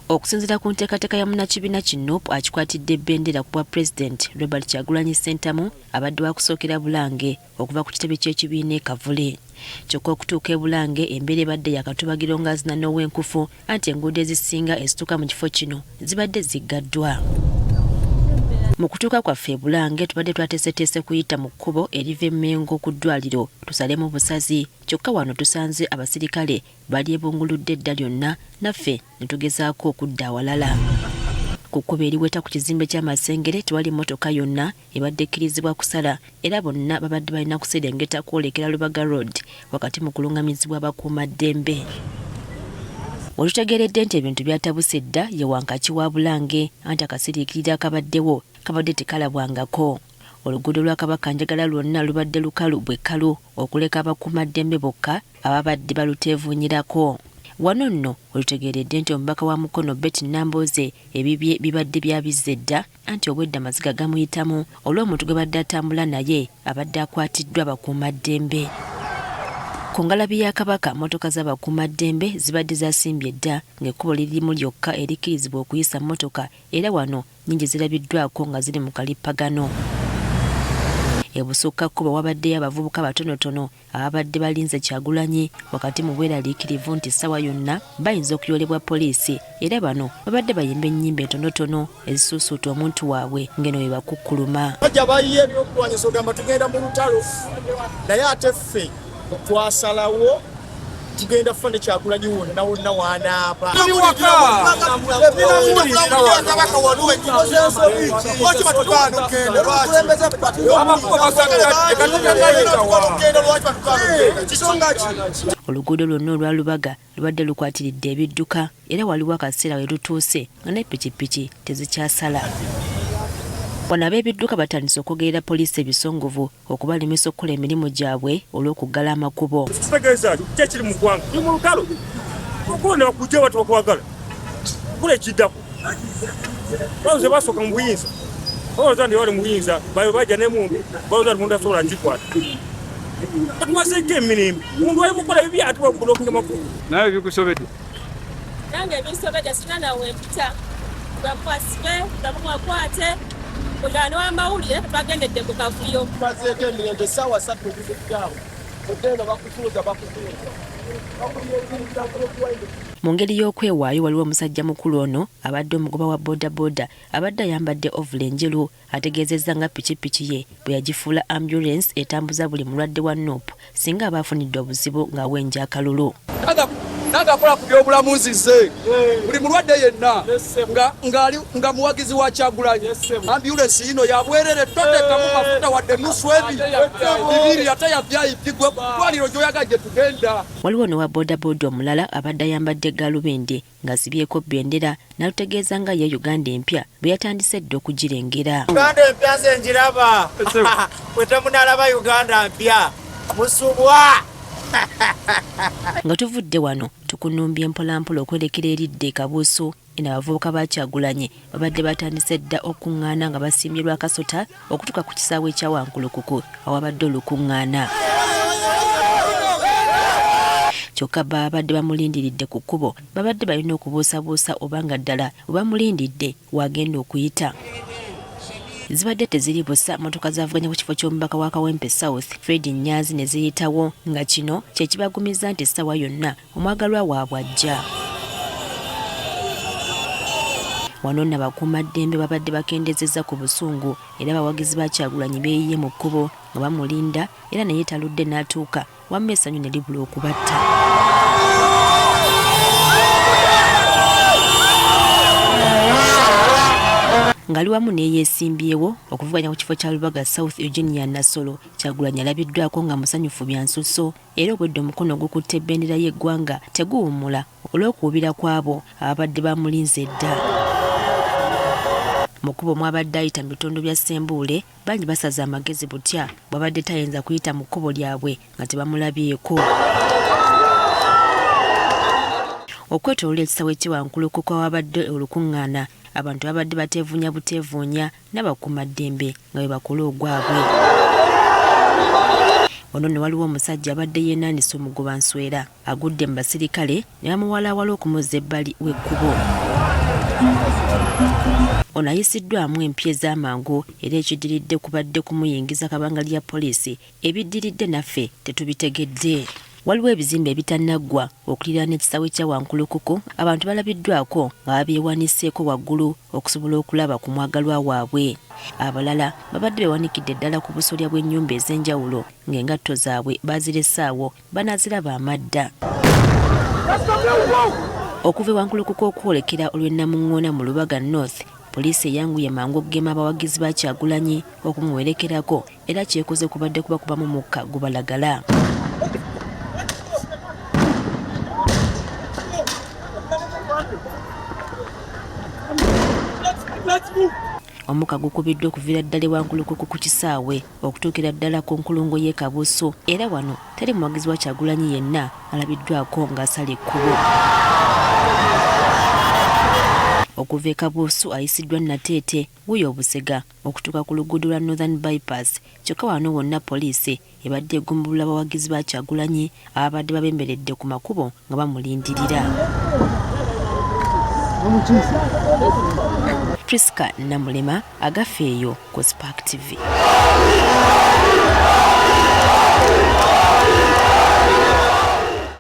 Okusinziira ku nteekateeka ya munnakibiina ki nup akikwatidde bendera ku bwa Pulezidenti Robert Kyagulanyi Ssentamu abadde wakusookera Bulange okuva ku kitebe ky'ekibiina e Kavule. Kyokka okutuuka e Bulange embeera ebadde ya katubagiro ng'azina n'owenkufu anti enguudo ezisinga ezituuka mu kifo kino zibadde ziggaddwa. Mu kutuuka kwaffe e Bulange tubadde twateeseteese kuyita mu kkubo eriva e Mengo ku ddwaliro tusalemu busazi kyokka wano tusanze abasirikale Balyebunguludde dda lyonna naffe ne tugezaako okudda awalala. Ku kkubo eriweta ku kizimbe kya Masengere tewali mmotoka yonna ebadde ekkirizibwa kusala era bonna babadde balina kuserengeta kwolekera Lubaga Road wakati mu kulungamizibwa abakuumaddembe. We tutegeeredde nti ebintu byatabuse dda ye Wankaaki wa Bulange anti akasiriikiriro akabaddewo kabadde tekalabwangako. Oluguudo lwa Kabakanjagala lwonna lubadde lukalu bwe kkalu okuleka abakuumaddembe bokka ababadde baluteevuunyirako. Wano nno wetutegeeredde nti omubaka wa Mukono Betty Nambooze ebibye bibadde byabizze dda anti obwedda amaziga gamuyitamu olw'omuntu gwebadde atambula naye abadde akwatiddwa abakuumaddembe. Ku ngalabi ya Kabaka mmotoka z'abakuumaddembe zibadde zasimbye dda ng'ekkubo liri limu lyokka erikkirizibwa okuyisa mmotoka era wano nnyingi zirabiddwako nga ziri mu kalippagano. E Busukka kkubo wabaddeyo abavubuka batonotono ababadde balinze Kyagulanyi wakati mu bweraliikirivu nti ssaawa yonna bayinza okuyoolebwa poliisi era bano babadde bayimba ennyimba entonotono ezisuusuuta omuntu waabwe ng'eno bwe bakukkuluma. Bajja bayiye ebyokulwanyisa ogamba tugenda mu lutalo naye ate ffe twasalawo tugenda kufa ne Kyagulanyi wonna wonna wanaaba. Oluguudo lwonna olwa Lubaga lubadde lukwatiridde ebidduka era waliwo akaseera we lutuuse nga ne pikipiki tezikyasala. Wano ab'ebidduka batandise okwogerera poliisi ebisongovu okubalemesa okukola emirimu gyabwe olw'okuggala amakubo. Kitegeeza ki ekiri mu ggwanga? Tuli mu lutalo. Okulonda bakujja bati bakwagala. Kola ekiddako. Balowooza basooka mu buyinza. Balowooza nti bali mu buyinza bayo bajja n'emundu balowooza nti omuntu asobola gikwata. Batumazeeko emirembe. Omuntu ali mukola bibi ate bakublockinga makubo. Nawe bikusobedde? Nange binsobedde sirina na wempita. Bakwasibe, bamubakwate. Mugaano w'amawulire bagendedde ku kavuyo. Tumazeeko emirembe essaawa ssatu ezivudde awo. Ogenda bakutuuza bakutuuza. Mu ngeri y'okwewaayo waliwo omusajja mukulu ono abadde omugoba wa bodaboda abadde ayambadde ovulo enjeru ategeezezza nga pikipiki ye bwe yagifuula ambyulensi etambuza buli mulwadde wa nup singa aba afunidde obuzibu ng'awenja akalulu. Nange akola ku byobulamu nzize buli mulwadde yenna nga muwagizi wa Kyagulanyi ambyulensi yino yabwerere totekamu mafuta wadde nusu ebi bibiri ate ya VIP gwe ddwaliro gyoyagala gye tugenda. Waliwo n'owa bodaboda omulala abadde ayambadde gaalubindi ng'asibyeko bbendera n'atutegeeza nga ye Uganda empya bwe yatandise edda okugirengera. Uganda empya nze ngiraba bwe temunalaba Uganda mpya musubwa. Nga tuvudde wano tukunumbye mpolampola okwolekera eridda e Kabuusu Eno abavubuka ba Kyagulanyi babadde batandise dda okukungaana nga basimbye Lwakasota okutuuka ku kisaawe kya Wankulukuku awabadde olukungaana. Kyokka babadde bamulindiridde ku kkubo babadde balina okubuusabuusa oba nga ddala we bamulindidde w'agenda okuyita. Zibadde teziri busa mmotoka zaavuganya ku kifo ky'omubaka wa Kawempe South, Fred Nyanzi ne ziyitawo nga kino kye kibagumizza nti essaawa yonna Omwagalwa waabwe ajja. Wano nno abakuumaddembe babadde bakendezezza ku busungu era abawagizi ba Kyagulanyi beeyiye mu kkubo nga bamulinda era naye taludde n'atuuka wamma essanyu ne libula okubatta. Ng'ali wamu n'eyeesimbyewo okuvuganya ku kifo kya Lubaga South Eugenia Nassolo, Kyagulanyi alabiddwako nga musanyufu bya nsusso era obwedda omukono ogukutte bendera y'eggwanga teguwummula olw'okuwubira kw'abo ababadde bamulinze edda. Mu kkubo mw'abadde ayita mu bitundu bya Ssembuule, bangi basaze amagezi butya bw'abadde tayinza kuyita mu kkubo lyabwe nga tebamulabyeko. Okwetoolola ekisaawe ky'e Wankulukuku awabadde olukungaana, abantu babadde bateevuunya buteevuunya n'abakuumaddembe nga bwe bakola ogwabwe. Wano nno waliwo omusajja abadde yeenaanise omugobanswera agudde mu basirikale ne bamuwalaawala okumuzza ebbali w'ekkubo. Ono ayisiddwamu empya ez'amangu era ekiddiridde kubadde kumuyingiza kabangali ya poliisi. Ebiddiridde naffe tetubitegedde. Waliwo ebizimbe ebitannaggwa okuliraana ekisaawe kya Wankulukuku abantu balabiddwako nga babyewaniseeko waggulu okusobola okulaba ku mwagalwa waabwe. Abalala babadde bewanikidde ddala ku busolya bw'ennyumba ez'enjawulo ng'engatto zaabwe baazirese awo banaaziraba amadda. Okuva e Wankulukuku okwolekera olw'e Namuŋŋoona mu Lubaga North, poliisi eyanguye mangu okugema abawagizi ba Kyagulanyi okumuwerekerako era kyekoze kubadde kubakubamu mukka gubalagala. Omukka gukubiddwa okuviira ddala e Wankulukuku ku kisaawe okutuukira ddala ku nkulungo y'e Kabuusu era wano teri muwagizi wa Kyagulanyi yenna alabiddwako ng'asala ekkubo. Okuva e Kabuusu ayisiddwa Nateete, wuuyo Busega okutuuka ku luguudo lwa Northern Bypass kyokka wano wonna poliisi ebadde egumbulula abawagizi ba Kyagulanyi ababadde babemberedde ku makubo nga bamulindirira. Priska Namulema agafa eyo ku Spark TV.